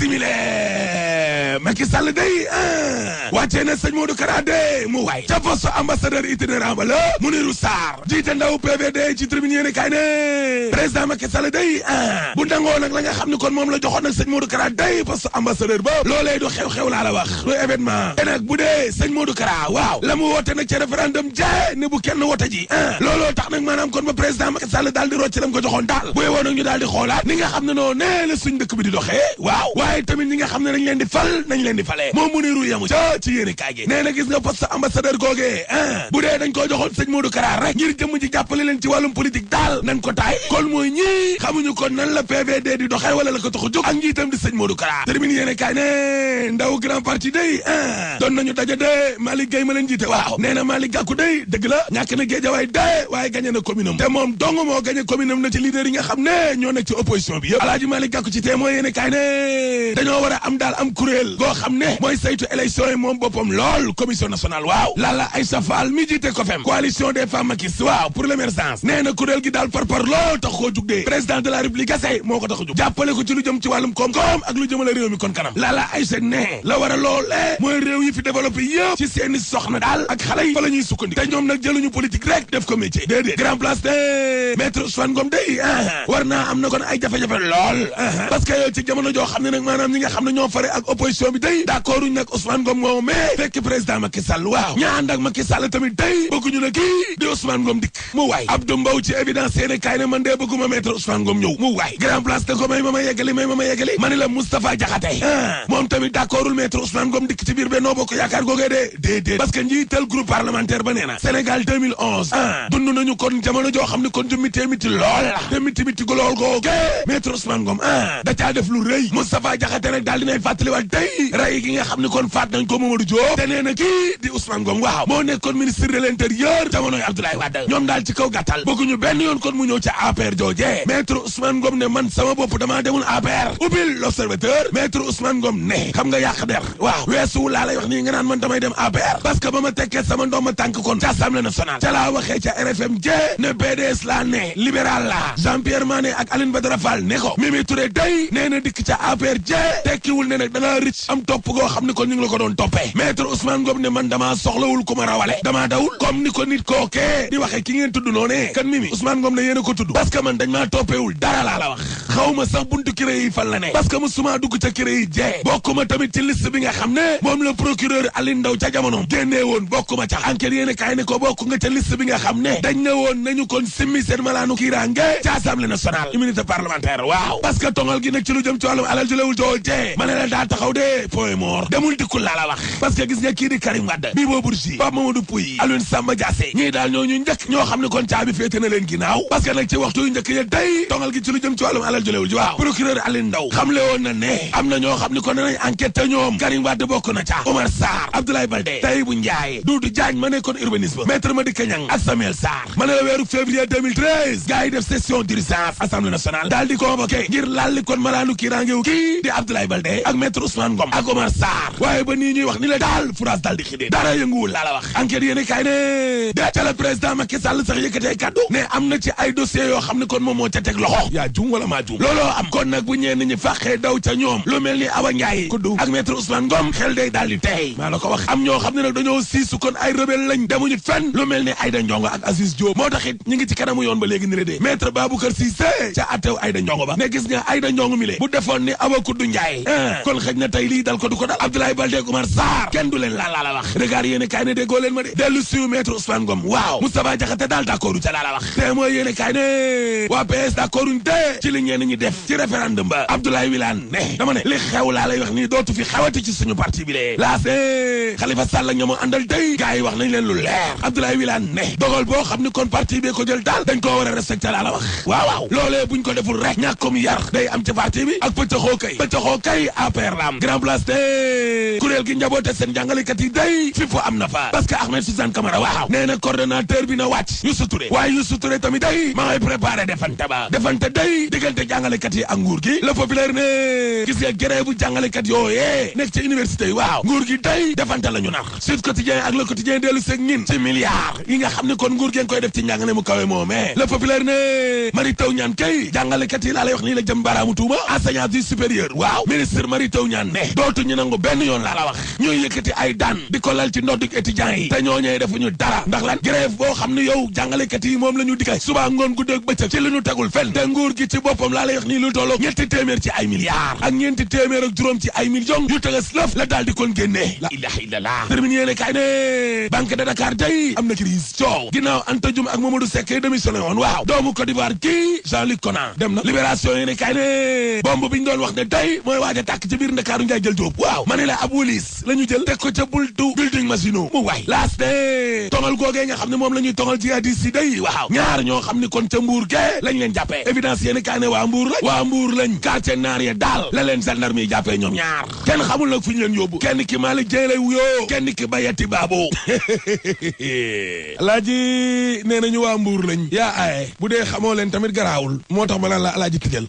simile Macky Sall day wàccee na sëñ Modou Kara de mu waay ca poste ambassadeur itinérant ba la Mounirou Sarr jiite ndaw PVD ci tribune yéene kaay ne président Macky Sall day bu ndangoo nag la nga xam ne kon moom la joxoon nag sëñ Modou Kara day poste ambassadeur ba loolee du xew-xew laa la wax du événement te nag bu dee sëñ Modou Kara waaw la mu woote nag ci référendum jaay ne bu kenn wote ji looloo tax nag maanaam kon ba président Macky Sall daal di rocc lam ko joxoon daal bu yeboo nag ñu daal di xoolaat ni nga xam ne noonu nee la suñ dëkk bi di doxee waaw waaye tamit ñi nga xam ne nañ leen di fal nañ leen di falee moom Mounirou yamu ca ci yéene kaay gi nee na gis nga poste ambassadeur googee bu dee dañ koo joxoon sëñ Modou Kara rek ngir jëmm ji jàppale leen ci wàllum politique daal nañ ko taay kon mooy ñii xamuñu kon nan la PVD di doxee wala la ko tax a jóg ak njiitam di sëñ Modou Kara termine yéene kaay ne ndaw grand parti day doon nañu daje de Malick Gueye ma leen jiite waaw nee na Malick Gakou day dëgg la ñàkk na Guédiawaye de waaye gagné na commune am te moom dong moo gagné commune am na ci leader yi nga xam ne ñoo nekk ci opposition bi yëpp Alaaji Malick Gakou ci tee mooy yéene kaay ne dañoo war a am daal am kuréel goo xam ne mooy saytu élection yi moom boppam lool commission nationale waaw Lalla Aïssa Fall mi jiite COFEM coalition des femmes makis waaw pour l'émergence nee na kuréel gi daal par lool tax koo jug dee président de la république gase moo ko tax a jug jàppale ko ci lu jëm ci wàllum koom-koom ak lu jëmale réew mi kon kanam Lalla Aïssa ne la war a loolee mooy réew yi fi développé yëpp ci seeni soxna daal ak xale yi fa la ñuy sukkandiku te ñoom nag jëluñu politique rek def ko métier déedéet grand place de maître Ousmane Ngom day war naa am na kon ay jafe-jafe lool parce que yow ci jamono joo xam ne nag maanaam ñi nga xam ne ñoo fare ak opposition bi day d'accord uñ nag Ousmane Ngom moo mais fekk président Macky Sall waaw ña ànd ak Macky Sall tamit day bëgguñu ne kii di Ousmane Ngom dikk mu waay Abdou Mbow ci évidence yéene kaay ne man de bëgguma maître Ousmane Ngom ñëw mu waay grand place de ko may ma yeggali ma ne la Moustapha Diakhaté moom tamit d'accordul maître Ousmane Ngom dikk ci biir Benno Bokk Yaakaar googee de déedéet parce que njiital groupe parlementaire ba nee na Sénégal 2011 dund nañu kon jamono joo xam ne kon ju miti lool la te miti gu lool googe maître Ousmane Ngom da caa def lu rëy Moustapha Diakhaté nag daal dinay fàttaliwaat tey rey gi nga xam ne kon faat nañ ko Mamadou Diop te nee na kii di Ousmane Ngom waaw moo nekkoon ministre de l'intérieur jamonoy Abdoulaye Wade ñoom daal ci kaw gàttal bëgguñu benn yoon kon mu ñëw ca APR jooje maître Ousmane Ngom ne man sama bopp damaa demul APR ubbil l'observateur maître Ousmane Ngom ne xam nga yàq der waaw weesu laa lay wax nii nga naan man damay dem APR parce que ba ma tekkee sama ndoom ma tànk kon ca Assemblée nationale ca laa waxee ca RFM ne PDS laa ne libéral la Jean-Pierre Mané ak Aline Badara Fall ne ko Mimi Touré day nee na dikk ca APR tekkiwul ne nag da ngaa rëcc am topp goo xam ne kon ñu ngi la ko doon toppee maître Ousmane Ngom ne man damaa soxlawul ku ma rawale damaa dawul comme ni ko nit kookee di waxee ki ngeen tudd noonee kan Mimi Ousmane Ngom ne yéen a ko tudd parce que man dañ maa toppeewul dara laa la wax xaw ma sax buntu kiré yi fan la ne parce que musuma dugg ca kiré yi bokkuma tamit ci liste bi nga xam ne moom la procureur Aline Ndaw ca jamono génnee woon bokkuma ca enquête yéen a kaay ne ko bokk nga ca liste bi nga xam ne dañ ne woon nañu kon simmi seen malaanu kiiraange ca Assemblée nationale immunité parlementaire waaw parce que tongal gi nag ci lu jëm ci wàllum alal ju lewul jool ma ne la daa taxaw de point mort demul dikkul laa la wax parce que gis nga kii di Karim Wade Bibo Bourgi Pape Mamadou Pouye Alioune Samba Diassé ñii daal ñooñu njëkk ñoo xam ne kon caabi féete na leen ginnaaw parce que nag ci waxtu yu njëkk ya day tongal gi ci lu jëm ci wàllum alal ju lewul ji waaw procureur Aline Ndaw xamle woon na ne am na ñoo xam ne kon nañ enquête te ñoom Karim Wade bokk na ca Omar Sarr Abdoulaye Baldé Tahibou Ndiaye Doudou Diagne ma nekkoon urbanisme maître Madické Niang ak Samuel Sarr ma ne la weeru février 2013 gars yi def session d'urgence Assemblée nationale daal di convoqué ngir lalli kon malaanu kiiraangew kii di Abdoulaye Baldé ak maître Ousmane Ngom ak Omar Sarr waaye ba nii ñuy wax ni la daal France daal di xidee dara yënguwul laa la wax enquête yéene kaay ne de ca la président Macky Sall sax yëkkatee kaddu ne am na ci ay dossiers yoo xam ne kon moom moo ca teg loxo yaa juum wala maa juum looloo am kon nag bu ñeen ñi fàqee daw ca ñoom lu mel ni Awa Ndiaye kuddu ak maître Ousmane Ngom xel day daal di tey maa la ko wax am ñoo xam ne nag dañoo siisu kon ay rebelle lañ demuñu fenn lu mel ni Aïda Ndiongo ak Aziz Diop moo taxit ñi ngi ci kanamu yoon ba léegi ni le dee maître Baboucar Cissé ca attew Aïda Ndiongo ba ne gis nga Aïda Ndiongo mi le bu defoon ni Awa Kuddu Ndiaye kon xëj na tey lii dal ko du ko dal Abdoulaye Baldé ak Oumar Sarr kenn du leen la wax regard yéene kaay ne déggoo leen ma de dellu siw maître Ousmane Ngom waaw Moustapha Diakhaté daal d'accordu ca la wax te mooy yéene kaay ne waa PS d'accorduñ te ci li ñenn ñi def ci référendum ba Abdoulaye Wilane ne dama ne li xew laa lay wax nii dootu fi xewati ci suñu parti bi lee laas Khalifa Sall ak ñamoo àndal tey gars yi wax nañ leen lu leer Abdoulaye Wilane ne dogal boo xam ni kon parti bi ko jël daal dañ koo war a respecté la wax waaw loolee buñ ko deful rek ñàkkum yar day am ci parti bi ak pëccëxoo kay APR la am grand place laas de kuréel gi njaboote seen jàngalekat yi day fi fo am na fa parce que Ahmed Suzanne Camara waaw nee na coordonnateur bi na wàcc Youssou Touré waaye Youssou Touré tamit day ma ngay préparé defante ba defante day diggante jàngalekat yi ak nguur gi le populaire ne gis nga grève bu jàngalekat yooyee nekk ci université yi waaw nguur gi day defante la ñu nar Sud Quotidien ak le quotidien dellu seeg ñin ci milliards yi nga xam ne kon nguur gi koy def ci njàngale mu kawe moomee le populaire ne Mary Teuw Niane kay jàngalekat yi laa lay wax nii la jëm baraamu tuuma enseignant du supérieur waaw ministre Mary Teuw Niane ne dootuñu nangu benn yoon laa la wax ñuy yëkkati ay daan di ko lal ci ndodduk étudiants yi te ñooñee defuñu dara ndax lan grève boo xam ne yow jàngalekat yi moom la ñu dikkay suba ngoon guddeeg bëccëg ci li ñu tegul fenn te nguur gi ci boppam laa lay wax nii lu tolloog ñetti téeméer ci ay milliards ak ñeenti téeméer ak juróom ci ay millions yu tëgas lëf la daal di kon génnee la ilaha illallah termine yéene kaay ne Banque de Dakar day am na crise coow ginnaaw Anta Dioum ak Mamadou Seck démissionné woon waaw doomu Côte d'Ivoire kii Jean-Luc Conan dem na libération yéene kaay ne bomb bi ñu doon wax ne tey mooy waaj a tàkk ci biir Ndakaaru Njaay jël Jóob waaw ma ne la ab wulis la ñu jël teg ko ca bultu building Massino mu waay laas de tongal googee nga xam ne moom la ñuy tongal jihadiste yi day waaw ñaar ñoo xam ne kon ca Mbuur ge lañ leen jàppee évidence yéene kaay ne waa Mbuur lañ quartier naar ya daal la leen gendarme yi jàppee ñoom ñaar kenn xamul nag fu ñu leen yóbbu kenn ki Malick Dieng lay wuyoo kenn ki Bayati Baabo alaaji nee nañu waa Mbuur lañ yaa aaye bu dee xamoo leen tamit garaawul moo tax ma naan la alaaji tijjal